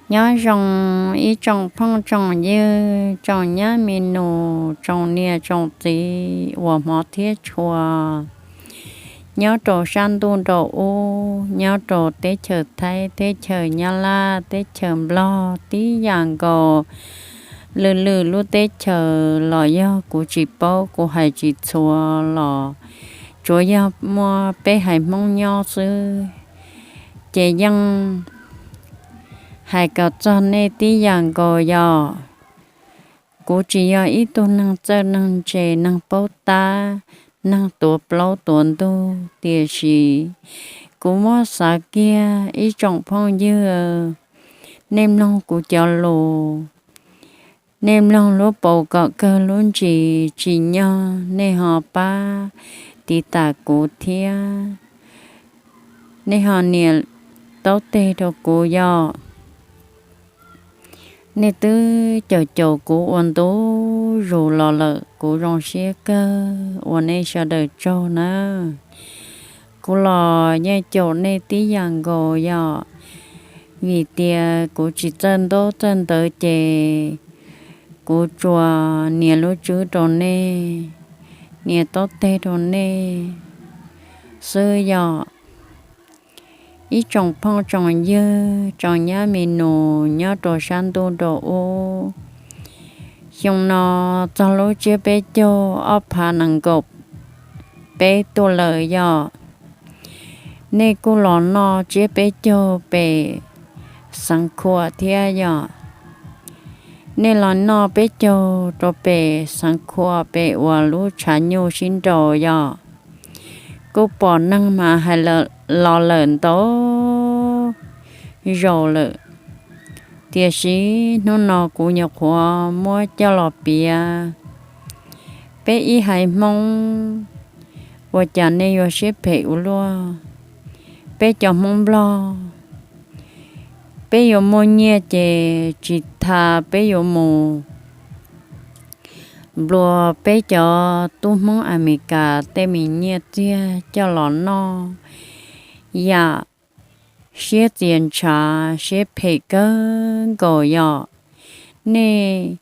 Nyob zoo ib tsoom phooj tsoom ywg, tsoom nyab me nus, tsoom niam tsoom txiv uas hmov thiab tshua, nyob rau sab ntuj nraum ub, nyob rau teb chaws Thaib, teb chaws Nyab Laj, teb chaws Nplog, tib yam nkaus lwm lwm lub teb chaws los yog kuv tsis paub, kuv hais tsis txhua los tsuav yog muaj peb haiv Hmoob nyob xwb, ces yeej hais kom txog nej tib yam nkaus yom. Kuv tsis yog ib tug neeg txawj neeg ntse, neeg paub tab, neeg tuav plaub tuav ntug, tiam sis kuv muab xav kiag ib tsoom phooj ywg, nej mloog kuv cov lus, nej mloog lub paus kom kawg lub ntsis tsim nyog nej ho pab tiv tas kuv thiab nej ho nias taub teg rau kuv yom. Nej twb caum caum kuv ua ntu zus los lawm, kuv zoo siab kawg, ua nej sawv daws tsaug nawb. Kuv los yeej caum nej tib yam nkaus yom, vim tias kuv tsis txawj ntaub txawj ntawv ces kuv tsuas nias lub tswb rau nej, nias taub teg rau nej xwb yom. Ib tsoom phooj tsoom ywg, tsoom nyab me nus nyob rau sab ntuj nraum ub, xyoo no txog lub tsiab peb caug ob phav nees nkaum peb tuaj lawm yom. Nej kuj los noj tsiab peb caug pem Xeev Khuam thiab yom. Nej los noj peb caug rau pem Xeev Khuam pem uas lub tshav nyuj sib nraus yom. Kuj pom neeg mas hais los lawm ntau zaus lawm, tiam sis hnub no kuv nyuam qhuav muab coj los piav. Peb ib haiv Hmoob, ua cas nej yuav siab phem ua luaj? Peb cov Hmoob Nplog, peb yuav muaj nyiaj ces tsis tas peb yuav mus nplua peb cov tub Hmoob Amelikas tej me nyiaj txiag coj los noj yam siab txias ntshav siab phem kawg nkaus yom. Nej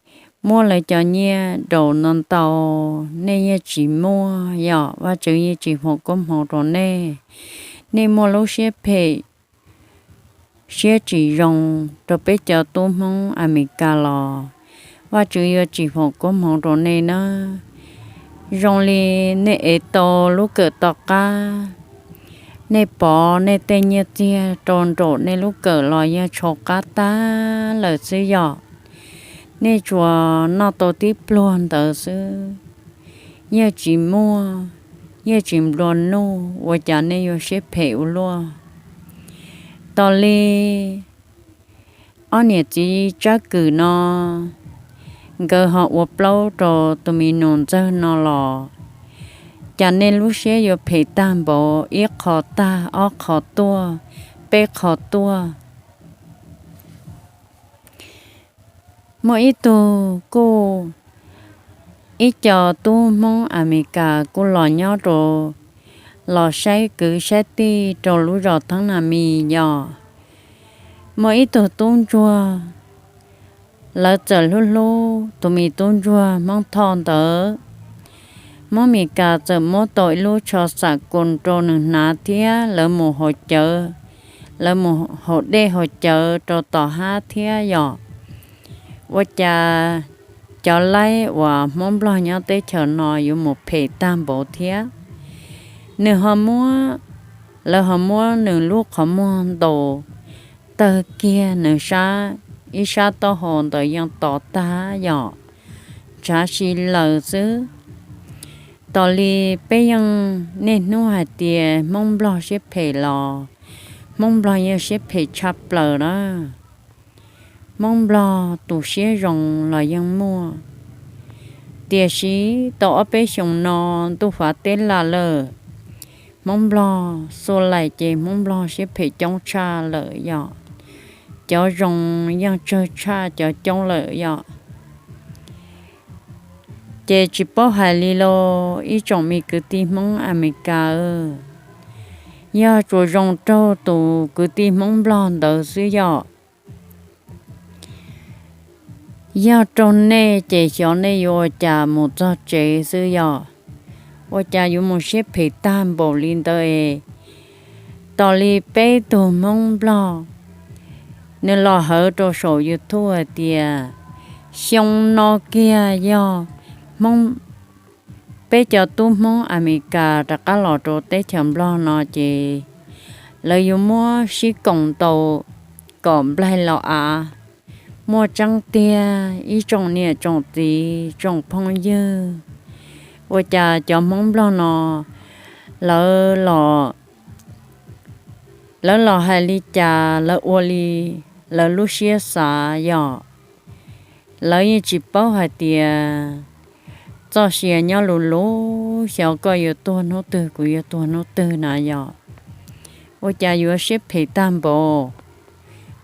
muab lawv cov nyiaj daus no ntau, nej yeej tsis muaj yom, Vajtswv yeej tsis foom koob hmoov rau nej. Nej muaj lub siab phem siab tsis zoo rau peb cov tub Hmoob Amelikas los Vajtswv yuav tsis foom koob hmoov rau nej na. Zoo li nej ev tau lub kawm tom qab, nej pov nej tej nyiaj txiag rau nraum nej lub kawm los yeej tshau qab tag lawm xwb yom. Nej tsuas noj tau tib pluag ntawd xwb, yeej tsis muaj, yeej tsis nplua nuj, ua cas nej yuav siab phem ua luaj? Tos li ob niam txiv Tsab Kwm no, nkawd ho ua plaub rau tus me nus ntxawg no los, cas nej lub siab yuav phem tag npaum, ib qho tag ob qho tuaj, peb qho tuaj. Muaj ib tug kuj, ib co tub Hmoob Amelikas kuj los nyob rau, los saib kwv saib tij rau lub zos Theeb Nas Mis yom. Muaj ib tug tub ntsuag, lawv txawm hlub hlub tus me tub ntsuag Hmoob Thoj ntawd. Hmoob Amelikas txawm muab tau ib lub tsho xam kus rau nws hnav thiab lawv mus haus cawv, lawv mus haus dej haus cawv rau tom hab thiab yom. Ua cas cov laib uas Hmoob Nplog nyob teb chaws no yuav mus phem tag npaum thiab. Nws ho muab, lawv ho muab nws lub qhov muag ntaus tawg kiag, nws sab, ib sab taub hau ntawd yeej to tag yom, tshav si laws xwb. Tos li peb yeej niaj hnub hais tias Hmoob Nplog siab phem los Hmoob Nplog yeej siab phem tshaj plaws na. Hmoob Nplog tus siab zoo los yeej muaj, tiam sis tau ob peb xyoos no ntuj fav teb lam lawm, Hmoob Nplog xuas laim ces Hmoob Nplog siab phem coob tshaj lawm yom. Cov zoo yeej tsawg tshaj cov coob lawm yom. Ces tsis paub hais li lauj ib tsoom me kwv tij Hmoob Amelikas, yog tsuas zoo raug tus kwv tij Hmoob Nplog ntawd xwb yom. Yog raug nej ces xyov nej yuav ua cas mus txog tsev xwb yog. Ua cas yuav mus siab phem tag npaum li ntawd es. Tos li peb tug Hmoob Nplog nws los hawv rau saum YouTube hais tias xyoo no kiag yog Hmoob, peb cov tub Hmoob Amelikas rov qab los rau teb chaws Nplog no ces lawv yuav muab sib koom ntaus kom nplaig los av. Muaj tseeb tiag ib tsoom niam tsoom txiv tsoom phooj ywg, ua cas cov Hmoob Nplog no lawv los, lawv los hais li cas lawv ua li lawv lub siab xav yog. Lawv yeej tsis paub hais tias txoj sia nyob lus lus xyov koj yuav tuag hnub twg kuv yuav tuag hnub twg na yog. Ua cas yuav siab phem tag npaum,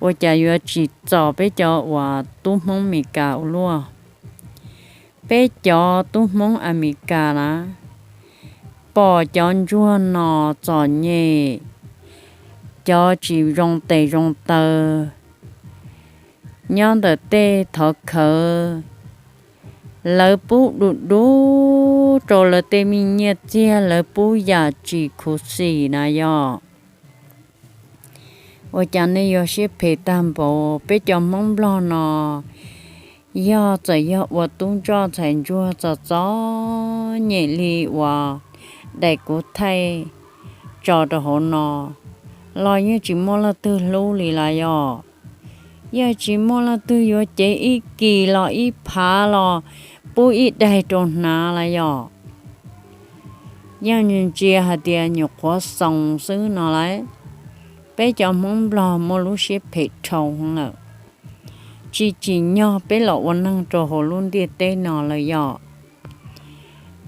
ua cas yuav tsim txom peb cov uas tub Hmoob Amelikas ua luaj. Peb cov tub Hmoob Amelikas na, pom cov ntsuag no txom nyem, cov tsis zoo tes zoo taw nyob ntawm tej thov khawv, lawv pub du du rau lawv tej me nyiaj txiag, lawv pub yam tsis khuv xim na yog. Ua cas nej yuav siab phem tag npaum, peb cov Hmoob Nplog no yog txawm yog ua tub ntsoj ntxhais ntsuag txom txom nyem li uas daim kuv thaij tso rau hauv no los yeej tsis muaj leej twg hlub li las yog. Yeej tsis muaj leej twg yuav cev ib kis los ib phav los pub ib daig rau hnav las yog. Yeej ntsia hais tias nyuam qhuav xoo xwb no las. Peb cov Hmoob Nplog muaj lub siab phem dhau lawm, tsis tsim nyog peb los ua neeg rau hauv lub ntiaj teb no lawm yog.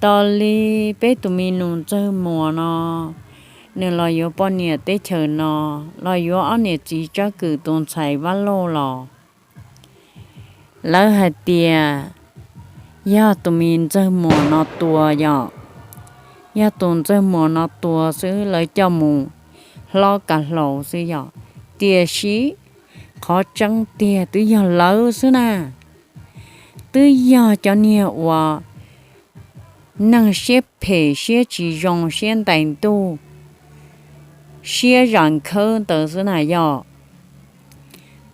Tos li peb tus mi nus Ntxawg Muas no, nws los yuav poj niam teb chaws no, los yuav ob niam txiv Tsab Kwm tus ntxhais Vaj Lauj los lawv hais tias yog tus mi Ntxawg Muas no tua yog. Yog tus Ntxawg Muas no tua xwb lawv coj mus hlob kav hlau xwb yog. Tiam sis qhov tseeb tiag twb yog lawv xwb na, twb yog cov niag uas neeg siab phem siab tsis zoo siab ntais ntuj siab zam khawb ntawd xwb na yog.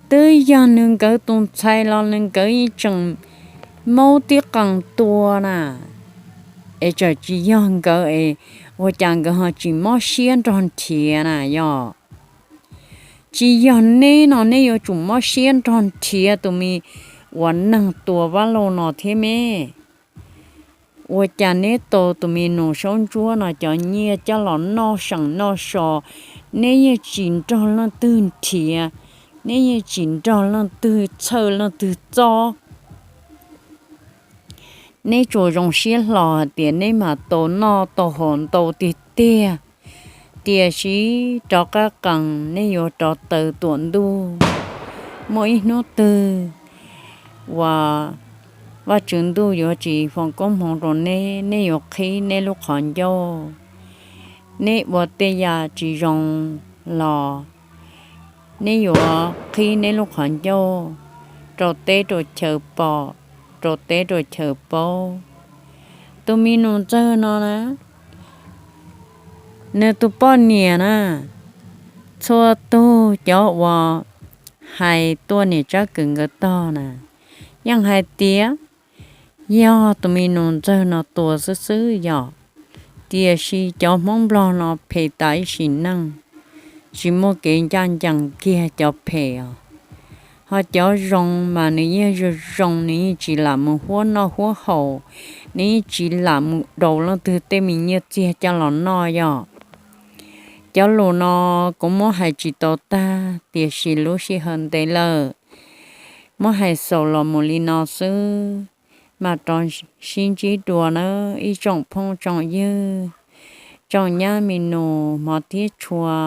Twb yog nws nkawd tus ntxhais los nws nkawd yeej tseem maub tib qees tua na, es txawm tsis yog nkawd es ua cas nkawd ho tsis mob siab nrog nrhiav na yog. Tsis yog neb no neb yuav tsum mob siab nrog nrhiav tus me uas neeg tua Vaj Lauj no thiab me. Ua cas neb tau tus mi nus saub ntsuab no cov nyiaj coj los noj seem noj so, neb yeej tsis nrog leej twg nrhiav, neb yeej tsis nrog leej twg txhawj leej twg txob. Neb tsuas zoo siab hlo hais tias neb mam tau noj tau haus ntau tiag tiag, tiam sis rov qab qees neb yuav rov taws tuam ntuj. Muaj ib hnub twg uas Vajtswv ntuj yuav tsis foom koob hmoov rau neb, neb yuav qhib neb lub qhov ncauj. Neb ua tej yam tsis zoo los neb yuav qhib neb lub qhov ncauj rau teb rau chaw pom, rau teb rau chaw paub. Tus mi nus Ntxawg no na, nws tus poj niam na, txhua tug cov uas hais tuaj niam Tsab Kwm nkawd tog na, yeej hais tias yog tus mi nus Ntxawg no tua xwb xwb yog. Tiam sis cov Hmoob Nplog no phem tas ib sim neej, tsis muaj kev ncaj ncees kiag cov phem os. Ho cov zoo mas nws yeej zoo zoo, nws yeej tsis lam mus huab noj huab haus, nws yeej tsis lam mus daus leej twg tej me nyiaj txiag coj los noj yog. Cov lus no kuv muab hais tsis tau tag, tiam sis lub sij hawm ntev lawm, muab hais xaus los mus li no xwb, mam rov sib ntsib dua nawb ib tsoom phooj tsoom ywg, tsoom nyab mi nus hmov thiab tshua.